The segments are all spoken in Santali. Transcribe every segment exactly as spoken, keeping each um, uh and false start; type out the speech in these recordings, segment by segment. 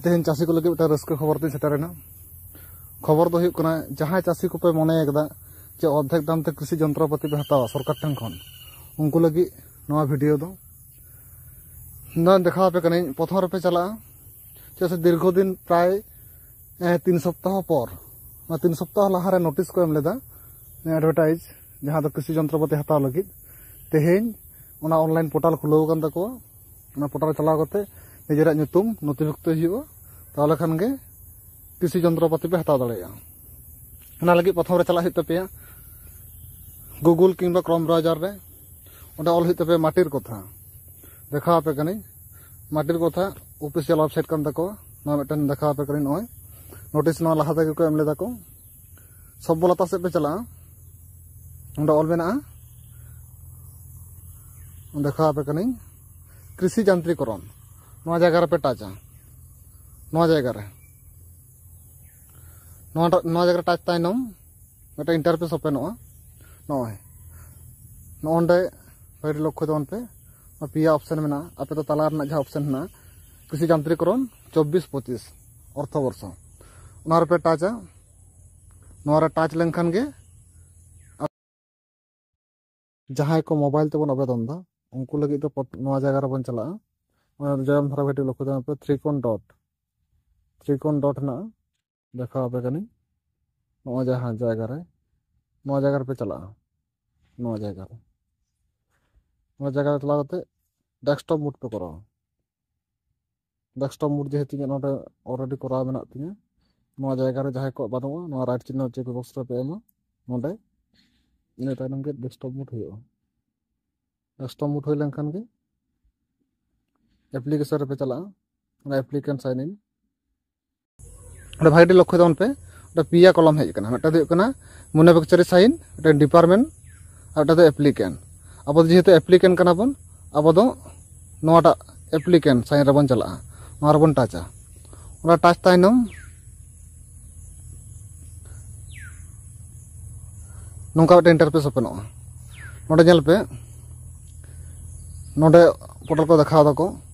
ᱛᱮᱦᱮᱧ ᱪᱟᱹᱥᱤ ᱠᱚ ᱞᱟᱹᱜᱤᱫ ᱢᱤᱫᱴᱟᱝ ᱨᱟᱹᱥᱠᱟᱹ ᱠᱷᱚᱵᱚᱨ ᱛᱤᱧ ᱥᱮᱴᱮᱨᱮᱱᱟ᱾ ᱠᱷᱚᱵᱚᱨ ᱫᱚ ᱦᱩᱭᱩᱜ ᱠᱟᱱᱟ, ᱡᱟᱦᱟᱸᱭ ᱪᱟᱹᱥᱤ ᱠᱚᱯᱮ ᱢᱚᱱᱮ ᱟᱠᱟᱫᱟ ᱡᱮ ᱚᱨᱫᱷᱮᱠ ᱫᱟᱢ ᱛᱮ ᱠᱨᱤᱥᱤ ᱡᱚᱱᱛᱨᱚᱯᱟᱹᱛᱤ ᱯᱮ ᱦᱟᱛᱟᱣᱟ ᱥᱚᱨᱠᱟᱨ ᱴᱷᱮᱱ ᱠᱷᱚᱱ, ᱩᱱᱠᱩ ᱞᱟᱹᱜᱤᱫ ᱱᱚᱣᱟ ᱵᱷᱤᱰᱤᱭᱳ ᱫᱚ᱾ ᱱᱚᱣᱟ ᱫᱮᱠᱷᱟᱣ ᱟᱯᱮ ᱠᱟᱹᱱᱟᱹᱧ, ᱯᱨᱚᱛᱷᱚᱢ ᱨᱮᱯᱮ ᱪᱟᱞᱟᱜᱼᱟ᱾ ᱪᱮᱫᱟᱜ ᱥᱮ ᱫᱤᱨᱜᱷᱚ ᱫᱤᱱ ᱯᱨᱟᱭ, ᱮ, ᱛᱤᱱ ᱥᱚᱯᱛᱟᱦᱚ ᱯᱚᱨ, ᱚᱱᱟ ᱛᱤᱱ ᱥᱚᱯᱛᱟᱦᱚ ᱞᱟᱦᱟᱨᱮ ᱱᱳᱴᱤᱥ ᱠᱚ ᱮᱢ ᱞᱮᱫᱟ, ᱮ, ᱮᱰᱵᱷᱮᱴᱟᱭᱤᱡᱽ, ᱡᱟᱦᱟᱸ ᱫᱚ ᱠᱨᱤᱥᱤ ᱡᱚᱱᱛᱨᱚᱯᱟᱹᱛᱤ ᱦᱟᱛᱟᱣ ᱞᱟᱹᱜᱤᱫ᱾ ᱛᱮᱦᱮᱧ ᱚᱱᱟ ᱚᱱᱞᱟᱭᱤᱱ ᱯᱳᱨᱴᱟᱞ ᱠᱷᱩᱞᱟᱹᱣ ᱟᱠᱟᱱ ᱛᱟᱠᱚᱣᱟ᱾ ᱚᱱᱟ ᱯᱳᱨᱴᱟᱞ ᱨᱮ ᱪᱟᱞᱟᱣ ᱠᱟᱛᱮ ᱱᱤᱡᱮᱨᱟᱜ ᱧᱩᱛᱩᱢ ᱱᱚᱛᱷᱤᱵᱷᱩᱠᱛᱚᱭ ᱦᱩᱭᱩᱜᱼᱟ, ᱛᱟᱦᱚᱞᱮ ᱠᱷᱟᱱ ᱜᱮ ᱠᱨᱤᱥᱤ ᱡᱚᱱᱛᱨᱚᱯᱟᱹᱛᱤ ᱯᱮ ᱦᱟᱛᱟᱣ ᱫᱟᱲᱮᱭᱟᱜᱼᱟ᱾ ᱚᱱᱟ ᱞᱟᱹᱜᱤᱫ ᱯᱨᱚᱛᱷᱚᱢ ᱨᱮ ᱪᱟᱞᱟᱜ ᱦᱩᱭᱩᱜ ᱛᱟᱯᱮᱭᱟ ᱜᱩᱜᱩᱞ ᱠᱤᱝᱵᱟ ᱠᱨᱳᱢ ᱵᱨᱟᱣᱡᱟᱨ ᱨᱮ᱾ ᱚᱸᱰᱮ ᱚᱞ ᱦᱩᱭᱩᱜ ᱛᱟᱯᱮᱭᱟ ᱢᱟᱴᱤᱨ ᱠᱚᱛᱷᱟ᱾ ᱫᱮᱠᱷᱟᱣ ᱟᱯᱮ ᱠᱟᱹᱱᱟᱹᱧ, ᱢᱟᱴᱤᱨ ᱠᱚᱛᱷᱟ ᱚᱯᱷᱤᱥᱤᱭᱟᱞ ᱣᱮᱵᱥᱟᱭᱤᱴ ᱠᱟᱱ ᱛᱟᱠᱚᱣᱟ᱾ ᱱᱚᱣᱟ ᱢᱤᱫᱴᱮᱱ ᱫᱮᱠᱷᱟᱣ ᱟᱯᱮ ᱠᱟᱹᱱᱟᱹᱧ, ᱱᱚᱜᱼᱚᱭ ᱱᱳᱴᱤᱥ ᱱᱚᱣᱟ ᱞᱟᱦᱟ ᱛᱮᱜᱮ ᱠᱚ ᱮᱢ ᱞᱮᱫᱟ ᱠᱚ᱾ ᱥᱚᱵᱵᱚ ᱞᱟᱛᱟᱨ ᱥᱮᱫ ᱯᱮ ᱪᱟᱞᱟᱜᱼᱟ, ᱚᱸᱰᱮ ᱚᱞ ᱢᱮᱱᱟᱜᱼᱟ, ᱫᱮᱠᱷᱟᱣ ᱟᱯᱮ ᱠᱟᱹᱱᱟᱹᱧ, ᱠᱨᱤᱥᱤ ᱡᱟᱱᱛᱨᱤᱠᱚᱨᱚᱱ᱾ ᱱᱚᱣᱟ ᱡᱟᱭᱜᱟ ᱨᱮᱯᱮ ᱴᱟᱪᱟ, ᱱᱚᱣᱟ ᱡᱟᱭᱜᱟ ᱨᱮ, ᱱᱚᱣᱟᱴᱟᱜ, ᱱᱚᱣᱟ ᱡᱟᱭᱜᱟ ᱨᱮ ᱴᱟᱪ ᱛᱟᱭᱱᱚᱢ ᱢᱤᱫᱴᱟᱝ ᱤᱱᱴᱟᱨᱯᱷᱮᱥ ᱳᱯᱮᱱᱚᱜᱼᱟ᱾ ᱱᱚᱜᱼᱚᱭ ᱱᱚᱜᱼᱚᱸᱰᱮ ᱵᱷᱟᱹᱜᱤ ᱞᱚᱠᱠᱷᱚ ᱛᱟᱵᱚᱱ ᱯᱮ, ᱱᱚᱣᱟ ᱯᱮᱭᱟ ᱚᱯᱥᱮᱱ ᱢᱮᱱᱟᱜᱼᱟ᱾ ᱟᱯᱮ ᱫᱚ ᱛᱟᱞᱟ ᱨᱮᱱᱟᱜ ᱡᱟᱦᱟᱸ ᱚᱯᱥᱮᱱ ᱦᱮᱱᱟᱜᱼᱟ, ᱠᱨᱤᱥᱤ ᱡᱟᱱᱛᱨᱤᱠᱚᱨᱚᱱ ᱪᱚᱵᱵᱤᱥ ᱯᱚᱸᱪᱤᱥ ᱚᱨᱛᱷᱚ ᱵᱚᱨᱥᱚ, ᱚᱱᱟ ᱨᱮᱯᱮ ᱴᱟᱪᱟ᱾ ᱱᱚᱣᱟ ᱨᱮ ᱴᱟᱪ ᱞᱮᱱᱠᱷᱟᱱ ᱜᱮ ᱡᱟᱦᱟᱸᱭ ᱠᱚ ᱢᱳᱵᱟᱭᱤᱞ ᱛᱮᱵᱚᱱ ᱟᱵᱮᱫᱚᱱ ᱮᱫᱟ, ᱩᱱᱠᱩ ᱞᱟᱹᱜᱤᱫ ᱫᱚ ᱯᱚᱛ-, ᱱᱚᱣᱟ ᱡᱟᱭᱜᱟ ᱨᱮᱵᱚᱱ ᱪᱟᱞᱟᱜᱼᱟ᱾ ᱚᱱᱟ ᱡᱚᱭᱚᱱ ᱫᱷᱟᱨᱟ ᱵᱷᱤᱰᱤᱭᱳ ᱞᱚᱠᱠᱷᱚ ᱛᱟᱵᱚᱱ ᱯᱮ, ᱛᱷᱨᱤ ᱠᱳᱱ ᱰᱚᱴ, ᱛᱷᱨᱤ ᱠᱳᱱ ᱰᱚᱴ ᱦᱮᱱᱟᱜᱼᱟ, ᱫᱮᱠᱷᱟᱣ ᱟᱯᱮ ᱠᱟᱹᱱᱟᱹᱧ᱾ ᱱᱚᱜᱼᱚᱭ ᱡᱟᱦᱟᱸ ᱡᱟᱭᱜᱟ ᱨᱮ, ᱱᱚᱣᱟ ᱡᱟᱭᱜᱟ ᱨᱮᱯᱮ ᱪᱟᱞᱟᱜᱼᱟ, ᱱᱚᱣᱟ ᱡᱟᱭᱜᱟ ᱨᱮ, ᱱᱚᱣᱟ ᱡᱟᱭᱜᱟ ᱨᱮ ᱪᱟᱞᱟᱣ ᱠᱟᱛᱮ ᱰᱮᱥᱠᱴᱚᱯ ᱢᱩᱰ ᱯᱮ ᱠᱚᱨᱟᱣᱟ᱾ ᱰᱮᱥᱠᱴᱚᱯ ᱢᱩᱰ ᱡᱮᱦᱮᱛᱩ ᱤᱧᱟᱹᱜ ᱱᱚᱰᱮ ᱚᱞᱨᱮᱰᱤ ᱠᱚᱨᱟᱣ ᱢᱮᱱᱟᱜ ᱛᱤᱧᱟᱹ, ᱱᱚᱣᱟ ᱡᱟᱭᱜᱟ ᱨᱮ ᱡᱟᱦᱟᱸᱭ ᱠᱚᱣᱟᱜ ᱵᱟᱹᱱᱩᱜᱼᱟ, ᱱᱚᱣᱟ ᱨᱟᱭᱤᱴ ᱪᱤᱱᱦᱟᱹ ᱪᱮᱠ ᱵᱚᱠᱥ ᱨᱮᱯᱮ ᱮᱢᱟ ᱱᱚᱰᱮ᱾ ᱤᱱᱟᱹ ᱛᱟᱭᱱᱚᱢ ᱜᱮ ᱰᱮᱥᱠᱴᱚᱯ ᱢᱩᱰ ᱦᱩᱭᱩᱜᱼᱟ᱾ ᱰᱮᱥᱠᱴᱚᱯ ᱢᱩᱰ ᱦᱩᱭ ᱞᱮᱱᱠᱷᱟᱱ ᱜᱮ ᱮᱯᱞᱤᱠᱮᱥᱚᱱ ᱨᱮᱯᱮ ᱪᱟᱞᱟᱜᱼᱟ, ᱚᱱᱟ ᱮᱯᱞᱤᱠᱮᱱᱴ ᱥᱟᱭᱤᱱ ᱤᱱ᱾ ᱚᱸᱰᱮ ᱵᱷᱟᱜᱮ ᱴᱷᱤᱠ ᱞᱚᱠᱠᱷᱚ ᱛᱟᱵᱚᱱ ᱯᱮ, ᱚᱸᱰᱮ ᱯᱮᱭᱟ ᱠᱚᱞᱚᱢ ᱦᱮᱡ ᱟᱠᱟᱱᱟ᱾ ᱢᱤᱫᱴᱟᱝ ᱫᱚ ᱦᱩᱭᱩᱜ ᱠᱟᱱᱟ ᱢᱮᱱᱩᱯᱷᱮᱠᱪᱟᱨᱤᱝ ᱥᱟᱭᱤᱱ, ᱢᱤᱫᱴᱟᱝ ᱰᱤᱯᱟᱨᱴᱢᱮᱱᱴ, ᱟᱨ ᱢᱤᱫᱴᱟᱝ ᱫᱚ ᱮᱯᱞᱤᱠᱮᱱᱴ᱾ ᱟᱵᱚ ᱫᱚ ᱡᱮᱦᱮᱛᱩ ᱮᱯᱞᱤᱠᱮᱱᱴ ᱠᱟᱱᱟ ᱵᱚᱱ, ᱟᱵᱚ ᱫᱚ ᱱᱚᱣᱟᱴᱟᱜ ᱮᱯᱞᱤᱠᱮᱱᱴ ᱥᱟᱭᱤᱱ ᱨᱮᱵᱚᱱ ᱪᱟᱞᱟᱜᱼᱟ, ᱱᱚᱣᱟ ᱨᱮᱵᱚᱱ ᱴᱟᱪᱟ᱾ ᱚᱱᱟ ᱴᱟᱪ ᱛᱟᱭᱱᱚᱢ ᱱᱚᱝᱠᱟ ᱢᱤᱫᱴᱮᱱ ᱤᱱᱴᱟᱨᱯᱷᱮᱥ ᱳᱯᱮᱱᱚᱜᱼᱟ᱾ ᱱᱚᱰᱮ ᱧᱮᱞ ᱯᱮ, ᱱᱚᱰᱮ ᱯᱳᱨᱴᱟᱞ ᱠᱚ ᱫᱮᱠᱷᱟᱣ ᱫᱟᱠᱚ,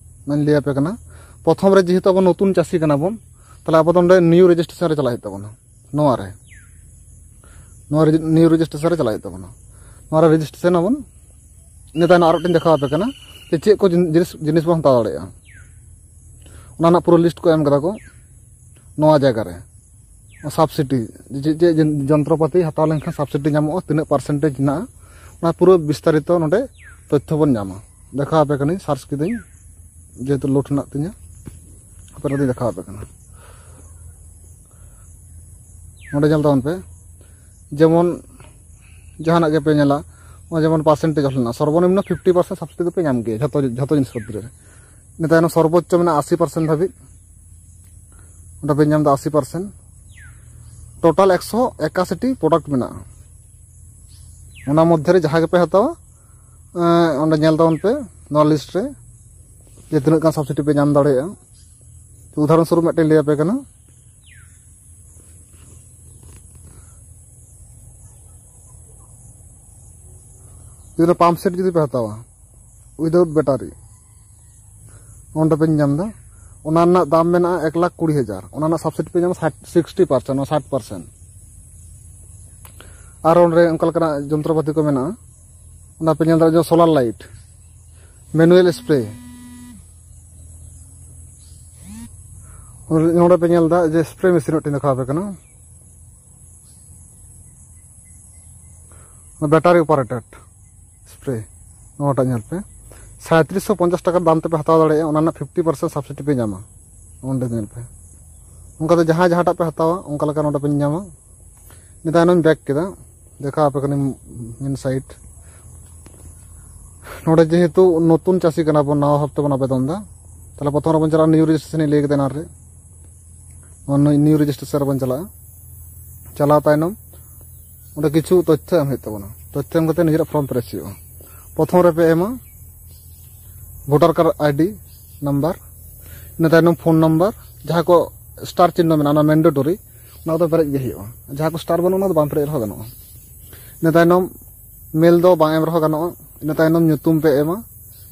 ᱱᱚᱣᱟᱧ ᱞᱟᱹᱭ ᱟᱯᱮ ᱠᱟᱱᱟ᱾ ᱯᱨᱚᱛᱷᱚᱢ ᱨᱮ ᱡᱮᱦᱮᱛᱩ ᱟᱵᱚ ᱱᱚᱛᱩᱱ ᱪᱟᱹᱥᱤ ᱠᱟᱱᱟ ᱵᱚᱱ, ᱛᱟᱦᱚᱞᱮ ᱟᱵᱚ ᱫᱚ ᱱᱚᱰᱮ ᱱᱤᱭᱩ ᱨᱮᱡᱤᱥᱴᱨᱮᱥᱚᱱ ᱨᱮ ᱪᱟᱞᱟᱜ ᱦᱩᱭᱩᱜ ᱛᱟᱵᱚᱱᱟ᱾ ᱱᱚᱣᱟ ᱨᱮ, ᱱᱚᱣᱟ ᱨᱮ ᱱᱤᱭᱩ ᱨᱮᱡᱤᱥᱴᱨᱮᱥᱚᱱ ᱨᱮ ᱪᱟᱞᱟᱜ ᱦᱩᱭᱩᱜ ᱛᱟᱵᱚᱱᱟ᱾ ᱱᱚᱣᱟ ᱨᱮ ᱨᱮᱡᱤᱥᱴᱨᱮᱥᱚᱱ ᱟᱵᱚᱱ᱾ ᱤᱱᱟᱹ ᱛᱟᱭᱱᱚᱢ ᱟᱨ ᱢᱤᱫᱴᱮᱱ ᱫᱮᱠᱷᱟᱣ ᱟᱯᱮ ᱠᱟᱱᱟ ᱡᱮ ᱪᱮᱫ ᱠᱚ ᱡᱤᱱ- ᱡᱤᱱᱤᱥ ᱡᱤᱱᱤᱥ ᱵᱚᱱ ᱦᱟᱛᱟᱣ ᱫᱟᱲᱮᱭᱟᱜᱼᱟ᱾ ᱚᱱᱟ ᱨᱮᱱᱟᱜ ᱯᱩᱨᱟᱹ ᱞᱤᱥᱴ ᱠᱚ ᱮᱢ ᱠᱟᱫᱟ ᱠᱚ ᱱᱚᱣᱟ ᱡᱟᱭᱜᱟ ᱨᱮ᱾ ᱥᱟᱵᱥᱤᱰᱤ, ᱪᱮᱫ ᱪᱮᱫ ᱡᱚᱱᱛᱨᱚᱯᱟᱹᱛᱤ ᱦᱟᱛᱟᱣ ᱞᱮᱱᱠᱷᱟᱱ ᱥᱟᱵᱥᱤᱰᱤ ᱧᱟᱢᱚᱜᱼᱟ, ᱛᱤᱱᱟᱹᱜ ᱯᱟᱨᱥᱮᱱᱴᱮᱡᱽ ᱢᱮᱱᱟᱜᱼᱟ, ᱚᱱᱟ ᱯᱩᱨᱟᱹ ᱵᱤᱥᱛᱟᱨᱤᱛᱚ ᱱᱚᱰᱮ ᱛᱚᱛᱛᱷᱚ ᱵᱚᱱ ᱧᱟᱢᱟ᱾ ᱫᱮᱠᱷᱟᱣ ᱟᱯᱮ ᱠᱟᱹᱱᱟᱹᱧ, ᱥᱟᱨᱪ ᱠᱤᱫᱟᱹᱧ, ᱡᱮᱦᱮᱛᱩ ᱞᱳᱰ ᱦᱮᱱᱟᱜ ᱛᱤᱧᱟᱹ, ᱟᱯᱮ ᱠᱟᱹᱴᱤᱡ ᱫᱮᱠᱷᱟᱣ ᱟᱯᱮ ᱠᱟᱱᱟ᱾ ᱱᱚᱰᱮ ᱧᱮᱞ ᱛᱟᱵᱚᱱ ᱯᱮ, ᱡᱮᱢᱚᱱ ᱡᱟᱦᱟᱱᱟᱜ ᱜᱮᱯᱮ ᱧᱮᱞᱟ, ᱱᱚᱜᱼᱚᱭ ᱡᱮᱢᱚᱱ ᱯᱟᱨᱥᱮᱱᱴᱮᱡᱽ ᱚᱞ ᱦᱮᱱᱟᱜᱼᱟ, ᱥᱚᱨᱵᱚᱱᱤᱢᱱᱚ ᱯᱷᱤᱯᱴᱤ ᱯᱟᱨᱥᱮᱱᱴ ᱥᱟᱵᱥᱤᱰᱤ ᱫᱚᱯᱮ ᱧᱟᱢ ᱜᱮᱭᱟ ᱡᱷᱚᱛᱚ ᱡᱷᱚᱛᱚ ᱡᱤᱱᱤᱥ ᱯᱚᱛᱨᱚ ᱨᱮ᱾ ᱤᱱᱟᱹ ᱛᱟᱭᱱᱚᱢ ᱥᱚᱨᱵᱚᱪᱪᱚ ᱢᱮᱱᱟᱜᱼᱟ ᱟᱥᱤ ᱯᱟᱨᱥᱮᱱᱴ ᱫᱷᱟᱹᱵᱤᱡ, ᱚᱸᱰᱮ ᱯᱮ ᱧᱟᱢ ᱮᱫᱟ ᱟᱥᱤ ᱯᱟᱨᱥᱮᱱᱴ᱾ ᱴᱳᱴᱟᱞ ᱮᱠᱥᱚ ᱮᱠᱟᱥᱤ ᱴᱤ ᱯᱨᱚᱰᱟᱠᱴ ᱢᱮᱱᱟᱜᱼᱟ᱾ ᱚᱱᱟ ᱢᱚᱫᱽᱫᱷᱮ ᱨᱮ ᱡᱟᱦᱟᱸ ᱜᱮᱯᱮ ᱦᱟᱛᱟᱣᱟ, ᱮᱸ, ᱚᱸᱰᱮ ᱧᱮᱞ ᱛᱟᱵᱚᱱ ᱯᱮ ᱱᱚᱣᱟ ᱞᱤᱥᱴ ᱨᱮ ᱡᱮ ᱛᱤᱱᱟᱹᱜ ᱜᱟᱱ ᱥᱟᱵᱥᱤᱰᱤ ᱯᱮ ᱧᱟᱢ ᱫᱟᱲᱮᱭᱟᱜᱼᱟ᱾ ᱩᱫᱟᱦᱚᱨᱚᱱ ᱥᱚᱨᱩᱯ ᱢᱤᱫᱴᱮᱱ ᱞᱟᱹᱭ ᱟᱯᱮ ᱠᱟᱱᱟ᱾ ᱡᱩᱫᱤ ᱯᱟᱢᱯ ᱥᱮᱴ ᱡᱩᱫᱤ ᱯᱮ ᱦᱟᱛᱟᱣᱟ ᱩᱭᱫᱟᱣᱩᱴ ᱵᱮᱴᱟᱨᱤ, ᱚᱸᱰᱮ ᱯᱮ ᱧᱟᱢ ᱮᱫᱟ, ᱚᱱᱟ ᱨᱮᱱᱟᱜ ᱫᱟᱢ ᱢᱮᱱᱟᱜᱼᱟ ᱮᱠ ᱞᱟᱠᱷ ᱠᱩᱲᱤ ᱦᱟᱡᱟᱨ, ᱚᱱᱟ ᱨᱮᱱᱟᱜ ᱥᱟᱵᱥᱤᱰᱤ ᱯᱮ ᱧᱟᱢᱟ ᱥᱟᱴ, ᱥᱤᱠᱥᱴᱤ ᱯᱟᱨᱥᱮᱱᱴ, ᱚᱱᱟ ᱥᱟᱴ ᱯᱟᱨᱥᱮᱱᱴ᱾ ᱟᱨ ᱚᱸᱰᱮ ᱚᱱᱠᱟ ᱞᱮᱠᱟᱱᱟᱜ ᱡᱚᱱᱛᱨᱚᱯᱟᱹᱛᱤ ᱠᱚ ᱢᱮᱱᱟᱜᱼᱟ, ᱚᱱᱟ ᱯᱮ ᱧᱮᱞ ᱫᱟᱲᱮᱭᱟᱜᱼᱟ, ᱥᱳᱞᱟᱨ ᱞᱟᱭᱤᱴ, ᱢᱮᱱᱩᱭᱟᱞ ᱥᱯᱨᱮ᱾ ᱱᱚᱰᱮ ᱯᱮ ᱧᱮᱞ ᱮᱫᱟ ᱡᱮ ᱥᱯᱨᱮ ᱢᱮᱥᱤᱱ ᱢᱤᱫᱴᱮᱱ ᱫᱮᱠᱷᱟᱣ ᱟᱯᱮ ᱠᱟᱱᱟ, ᱵᱮᱴᱟᱨᱤ ᱚᱯᱟᱨᱮᱴᱮᱰ ᱥᱯᱨᱮ᱾ ᱱᱚᱣᱟᱴᱟᱜ ᱧᱮᱞ ᱯᱮ, ᱥᱟᱸᱭᱛᱨᱤᱥ ᱥᱚ ᱯᱚᱧᱪᱟᱥ ᱴᱟᱠᱟ ᱫᱟᱢ ᱛᱮᱯᱮ ᱦᱟᱛᱟᱣ ᱫᱟᱲᱮᱭᱟᱜᱼᱟ, ᱚᱱᱟ ᱨᱮᱱᱟᱜ ᱯᱷᱤᱯᱴᱤ ᱯᱟᱨᱥᱮᱱᱴ ᱥᱟᱵᱥᱤᱰᱤ ᱯᱮ ᱧᱟᱢᱟ᱾ ᱚᱸᱰᱮ ᱧᱮᱞ ᱯᱮ, ᱚᱱᱠᱟᱛᱮ ᱡᱟᱦᱟᱸᱭ ᱡᱟᱦᱟᱸᱴᱟᱜ ᱯᱮ ᱦᱟᱛᱟᱣᱟ ᱚᱱᱠᱟ ᱞᱮᱠᱟ ᱱᱚᱰᱮ ᱯᱮ ᱧᱟᱢᱟ᱾ ᱤᱱᱟᱹ ᱛᱟᱭᱱᱚᱢ ᱵᱮᱠ ᱠᱮᱫᱟ, ᱫᱮᱠᱷᱟᱣ ᱟᱯᱮ ᱠᱟᱹᱱᱟᱹᱧ ᱢᱮᱱ ᱥᱟᱭᱤᱴ᱾ ᱱᱚᱰᱮ ᱡᱮᱦᱮᱛᱩ ᱱᱚᱛᱩᱱ ᱪᱟᱹᱥᱤ ᱠᱟᱱᱟ ᱵᱚᱱ, ᱱᱟᱣᱟ ᱵᱷᱟᱵ ᱛᱮᱵᱚᱱ ᱟᱵᱮᱫᱚᱱ ᱮᱫᱟ, ᱛᱟᱦᱞᱮ ᱯᱨᱚᱛᱷᱚᱢ ᱨᱮᱵᱚᱱ ᱪᱟᱞᱟᱜᱼᱟ ᱱᱤᱭᱩ ᱨᱮᱡᱤᱥᱴᱨᱮᱥᱚᱱ ᱤᱧ ᱞᱟᱹᱭ ᱠᱮᱫᱟ ᱮᱱᱟᱱ ᱨᱮ, ᱱᱚᱣᱟ ᱱᱤᱭᱩ ᱨᱮᱡᱤᱥᱴᱨᱮᱥᱚᱱ ᱨᱮᱵᱚᱱ ᱪᱟᱞᱟᱜᱼᱟ᱾ ᱪᱟᱞᱟᱣ ᱛᱟᱭᱱᱚᱢ ᱚᱸᱰᱮ ᱠᱤᱪᱷᱩ ᱛᱚᱛᱛᱷᱚ ᱮᱢ ᱦᱩᱭᱩᱜ ᱛᱟᱵᱚᱱᱟ, ᱛᱚᱛᱛᱷᱚ ᱮᱢ ᱠᱟᱛᱮ ᱱᱤᱡᱮᱨᱟᱜ ᱯᱷᱚᱨᱢ ᱯᱮᱨᱮᱡ ᱦᱩᱭᱩᱜᱼᱟ᱾ ᱯᱨᱚᱛᱷᱚᱢ ᱨᱮᱯᱮ ᱮᱢᱟ ᱵᱷᱳᱴᱟᱨ ᱠᱟᱨᱰ ᱟᱭᱰᱤ ᱱᱟᱢᱵᱟᱨ, ᱤᱱᱟᱹ ᱛᱟᱭᱱᱚᱢ ᱯᱷᱳᱱ ᱱᱟᱢᱵᱟᱨ, ᱡᱟᱦᱟᱸ ᱠᱚ ᱥᱴᱟᱨ ᱪᱤᱱᱦᱚ ᱢᱮᱱᱟᱜᱼᱟ, ᱚᱱᱟ ᱢᱮᱱᱰᱮᱴᱚᱨᱤ, ᱚᱱᱟ ᱠᱚᱫᱚ ᱯᱮᱨᱮᱡ ᱜᱮ ᱦᱩᱭᱩᱜᱼᱟ᱾ ᱡᱟᱦᱟᱸ ᱠᱚ ᱥᱴᱟᱨ ᱵᱟᱹᱱᱩᱜᱼᱟ, ᱚᱱᱟ ᱫᱚ ᱵᱟᱝ ᱯᱮᱨᱮᱡ ᱨᱮᱦᱚᱸ ᱜᱟᱱᱚᱜᱼᱟ᱾ ᱤᱱᱟᱹ ᱛᱟᱭᱱᱚᱢ ᱢᱮᱞ ᱫᱚ ᱵᱟᱝ ᱮᱢ ᱨᱮᱦᱚᱸ ᱜᱟᱱᱚᱜᱼᱟ᱾ ᱤᱱᱟᱹ ᱛᱟᱭᱱᱚᱢ ᱧᱩᱛᱩᱢ ᱯᱮ ᱮᱢᱟ,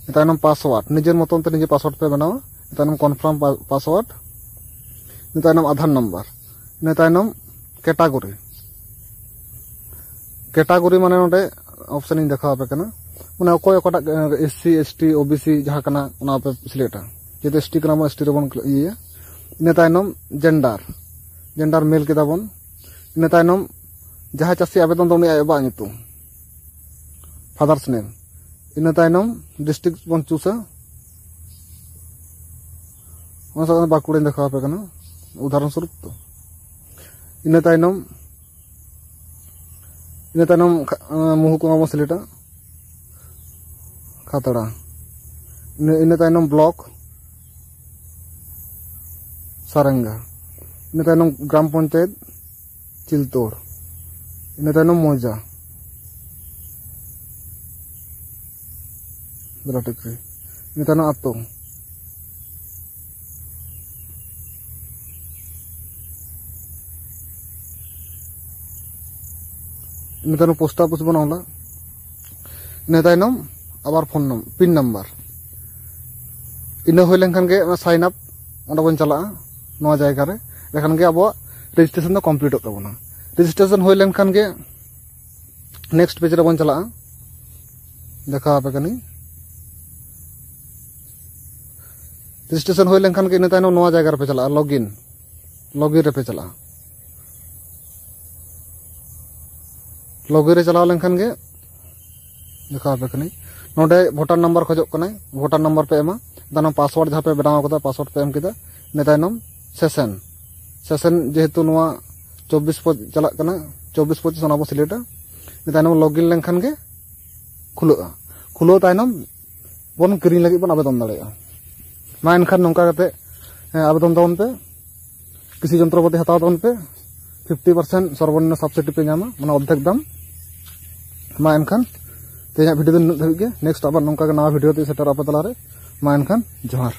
ᱤᱱᱟᱹ ᱛᱟᱭᱱᱚᱢ ᱯᱟᱥᱣᱟᱨᱰ, ᱱᱤᱡᱮᱨ ᱢᱚᱛᱚᱱ ᱛᱮ ᱱᱤᱡᱮ ᱯᱟᱥᱣᱟᱨᱰ ᱯᱮ ᱵᱮᱱᱟᱣᱟ᱾ ᱤᱱᱟᱹ ᱛᱟᱭᱱᱚᱢ ᱠᱚᱱᱯᱷᱟᱨᱢ ᱯᱟᱥᱣᱟᱨᱰ, ᱤᱱᱟᱹ ᱛᱟᱭᱱᱚᱢ ᱟᱫᱷᱟᱨ ᱱᱟᱢᱵᱟᱨ, ᱤᱱᱟᱹ ᱛᱟᱭᱱᱚᱢ ᱠᱮᱴᱟᱜᱚᱨᱤ᱾ ᱠᱮᱴᱟᱜᱚᱨᱤ ᱢᱟᱱᱮ ᱱᱚᱰᱮ ᱚᱯᱥᱮᱱ ᱤᱧ ᱫᱮᱠᱷᱟᱣ ᱟᱯᱮ ᱠᱟᱱᱟ, ᱢᱟᱱᱮ ᱚᱠᱚᱭ ᱚᱠᱟᱴᱟᱜ S C, S T, O B C ᱡᱟᱦᱟᱸ ᱠᱟᱱᱟ ᱚᱱᱟ ᱯᱮ ᱥᱤᱞᱮᱠᱴᱟ᱾ ᱡᱮᱦᱮᱛᱩ ᱮᱥ ᱴᱤ ᱠᱟᱱᱟ ᱵᱚᱱ, ᱮᱥ ᱴᱤ ᱨᱮᱵᱚᱱ ᱤᱭᱟᱹᱭᱟ᱾ ᱤᱱᱟᱹ ᱛᱟᱭᱱᱚᱢ ᱡᱮᱱᱰᱟᱨ, ᱡᱮᱱᱰᱟᱨ ᱢᱮᱞ ᱠᱮᱫᱟ ᱵᱚᱱ᱾ ᱤᱱᱟᱹ ᱛᱟᱭᱱᱚᱢ ᱡᱟᱦᱟᱸᱭ ᱪᱟᱹᱥᱤ ᱟᱵᱮᱫᱚᱱ ᱫᱚ ᱩᱱᱤ ᱟᱡ ᱵᱟᱵᱟᱣᱟᱜ ᱧᱩᱛᱩᱢ, ᱯᱷᱟᱫᱟᱨᱥ ᱱᱮᱢ᱾ ᱤᱱᱟᱹ ᱛᱟᱭᱱᱚᱢ ᱰᱤᱥᱴᱨᱤᱠᱴ ᱵᱚᱱ ᱪᱩᱥᱟ, ᱚᱱᱟ ᱥᱟᱶᱛᱮ ᱵᱟᱸᱠᱩᱲᱟᱧ ᱫᱮᱠᱷᱟᱣ ᱟᱯᱮ ᱠᱟᱱᱟ ᱩᱫᱟᱦᱚᱨᱚᱱ ᱥᱚᱨᱩᱯ ᱛᱚ᱾ ᱤᱱᱟᱹ ᱛᱟᱭᱱᱚᱢ, ᱤᱱᱟᱹ ᱛᱟᱭᱱᱚᱢ ᱠᱷᱟ-, ᱟᱸ, ᱢᱩᱦᱩ ᱠᱚ ᱵᱚᱱ ᱥᱤᱞᱮᱠᱴᱟ, ᱠᱷᱟᱛᱲᱟ᱾ ᱤᱱᱟᱹ, ᱤᱱᱟᱹ ᱛᱟᱭᱱᱚᱢ ᱵᱞᱚᱠ ᱥᱟᱨᱮᱝᱜᱟ᱾ ᱤᱱᱟᱹ ᱛᱟᱭᱱᱚᱢ ᱜᱨᱟᱢ ᱯᱚᱧᱪᱟᱭᱮᱛ ᱪᱤᱞᱛᱳᱲ᱾ ᱤᱱᱟᱹ ᱛᱟᱭᱱᱚᱢ ᱢᱚᱡᱟ, ᱵᱮᱞᱟᱴᱤᱠᱨᱤ᱾ ᱤᱱᱟᱹ ᱛᱟᱭᱱᱚᱢ ᱟᱛᱳ᱾ ᱤᱱᱟᱹ ᱛᱟᱭᱱᱚᱢ ᱯᱳᱥᱴ ᱚᱯᱷᱤᱥ ᱵᱚᱱ ᱚᱞᱟ᱾ ᱤᱱᱟᱹ ᱛᱟᱭᱱᱚᱢ ᱟᱵᱟᱨ ᱯᱷᱳᱱ ᱱᱚᱢ-, ᱯᱤᱱ ᱱᱟᱢᱵᱟᱨ᱾ ᱤᱱᱟᱹ ᱦᱩᱭ ᱞᱮᱱᱠᱷᱟᱱ ᱜᱮ ᱚᱱᱟ ᱥᱟᱭᱤᱱ ᱟᱯ, ᱚᱸᱰᱮ ᱵᱚᱱ ᱪᱟᱞᱟᱜᱼᱟ, ᱱᱚᱣᱟ ᱡᱟᱭᱜᱟ ᱨᱮ᱾ ᱮᱸᱰᱮᱠᱷᱟᱱ ᱜᱮ ᱟᱵᱚᱣᱟᱜ ᱨᱮᱡᱤᱥᱴᱨᱮᱥᱚᱱ ᱫᱚ ᱠᱚᱢᱯᱞᱤᱴᱚᱜ ᱛᱟᱵᱚᱱᱟ᱾ ᱨᱮᱡᱤᱥᱴᱨᱮᱥᱚᱱ ᱦᱩᱭ ᱞᱮᱱᱠᱷᱟᱱ ᱜᱮ ᱱᱮᱠᱥᱴ ᱯᱮᱡᱽ ᱨᱮᱵᱚᱱ ᱪᱟᱞᱟᱜᱼᱟ, ᱫᱮᱠᱷᱟᱣ ᱟᱯᱮ ᱠᱟᱹᱱᱟᱹᱧ᱾ ᱨᱮᱡᱤᱥᱴᱨᱮᱥᱚᱱ ᱦᱩᱭ ᱞᱮᱱᱠᱷᱟᱱ ᱜᱮ ᱤᱱᱟᱹ ᱛᱟᱭᱱᱚᱢ ᱱᱚᱣᱟ ᱡᱟᱭᱜᱟ ᱨᱮᱯᱮ ᱪᱟᱞᱟᱜᱼᱟ, ᱞᱚᱜᱤᱱ, ᱞᱚᱜᱤᱱ ᱨᱮᱯᱮ ᱪᱟᱞᱟᱜᱼᱟ᱾ ᱞᱚᱜᱤᱱ ᱨᱮ ᱪᱟᱞᱟᱣ ᱞᱮᱱᱠᱷᱟᱱ ᱜᱮ ᱫᱮᱠᱷᱟᱣ ᱟᱯᱮ ᱠᱟᱹᱱᱟᱹᱧ᱾ ᱱᱚᱰᱮ ᱵᱷᱳᱴᱟᱨ ᱱᱟᱢᱵᱟᱨ ᱠᱷᱚᱡᱚᱜ ᱠᱟᱱᱟᱭ, ᱵᱷᱳᱴᱟᱨ ᱱᱟᱢᱵᱟᱨ ᱯᱮ ᱮᱢᱟ, ᱤᱱᱟᱹ ᱛᱟᱭᱱᱚᱢ ᱯᱟᱥᱣᱟᱨᱰ ᱡᱟᱦᱟᱸ ᱯᱮ ᱵᱮᱱᱟᱣ ᱠᱟᱫᱟ, ᱯᱟᱥᱣᱟᱨᱰ ᱯᱮ ᱮᱢ ᱠᱮᱫᱟ᱾ ᱤᱱᱟᱹ ᱛᱟᱭᱱᱚᱢ ᱥᱮᱥᱮᱱ, ᱥᱮᱥᱮᱱ ᱡᱮᱦᱮᱛᱩ ᱱᱚᱣᱟ ᱪᱚᱵᱵᱤᱥ ᱯᱚᱸᱪᱤᱥ ᱪᱟᱞᱟᱜ ᱠᱟᱱᱟ, ᱪᱚᱵᱵᱤᱥ ᱯᱚᱸᱪᱤᱥ ᱚᱱᱟ ᱵᱚᱱ ᱥᱤᱞᱮᱠᱴᱟ᱾ ᱤᱱᱟᱹ ᱛᱟᱭᱱᱚᱢ ᱞᱚᱜᱤᱱ ᱞᱮᱱᱠᱷᱟᱱ ᱜᱮ ᱠᱷᱩᱞᱟᱹᱜᱼᱟ᱾ ᱠᱷᱩᱞᱟᱹᱣ ᱛᱟᱭᱱᱚᱢ ᱵᱚᱱ ᱠᱤᱨᱤᱧ ᱞᱟᱹᱜᱤᱫ ᱵᱚᱱ ᱟᱵᱮᱫᱚᱱ ᱫᱟᱲᱮᱭᱟᱜᱼᱟ᱾ ᱢᱟ ᱮᱱᱠᱷᱟᱱ ᱱᱚᱝᱠᱟ ᱠᱟᱛᱮ, ᱦᱮᱸ, ᱟᱵᱮᱫᱚᱱ ᱛᱟᱵᱚᱱ ᱯᱮ, ᱠᱨᱤᱥᱤ ᱡᱚᱱᱛᱨᱚᱯᱟᱛᱤ ᱦᱟᱛᱟᱣ ᱛᱟᱵᱚᱱ ᱯᱮ, ᱯᱷᱤᱯᱴᱤ ᱯᱟᱨᱥᱮᱱᱴ ᱥᱚᱨᱵᱚᱱᱤᱢᱱᱚ ᱥᱟᱵᱥᱤᱰᱤ ᱯᱮ ᱧᱟᱢᱟ, ᱢᱟᱱᱮ ᱚᱨᱫᱷᱮᱠ ᱫᱟᱢ᱾ ᱢᱟ ᱮᱱᱠᱷᱟᱱ ᱛᱮᱦᱮᱧᱟᱜ ᱵᱷᱤᱰᱤᱭᱳ ᱫᱚ ᱱᱤᱱᱟᱹᱜ ᱫᱷᱟᱹᱵᱤᱡ ᱜᱮ, ᱱᱮᱠᱥᱴ ᱟᱵᱟᱨ ᱱᱚᱝᱠᱟ ᱜᱮ ᱱᱟᱣᱟ ᱵᱷᱤᱰᱤᱭᱳ ᱛᱮ ᱥᱮᱴᱮᱨᱚᱜ ᱟᱯᱮ ᱛᱟᱞᱟᱨᱮ᱾ ᱢᱟ ᱮᱱᱠᱷᱟᱱ ᱡᱚᱦᱟᱨ᱾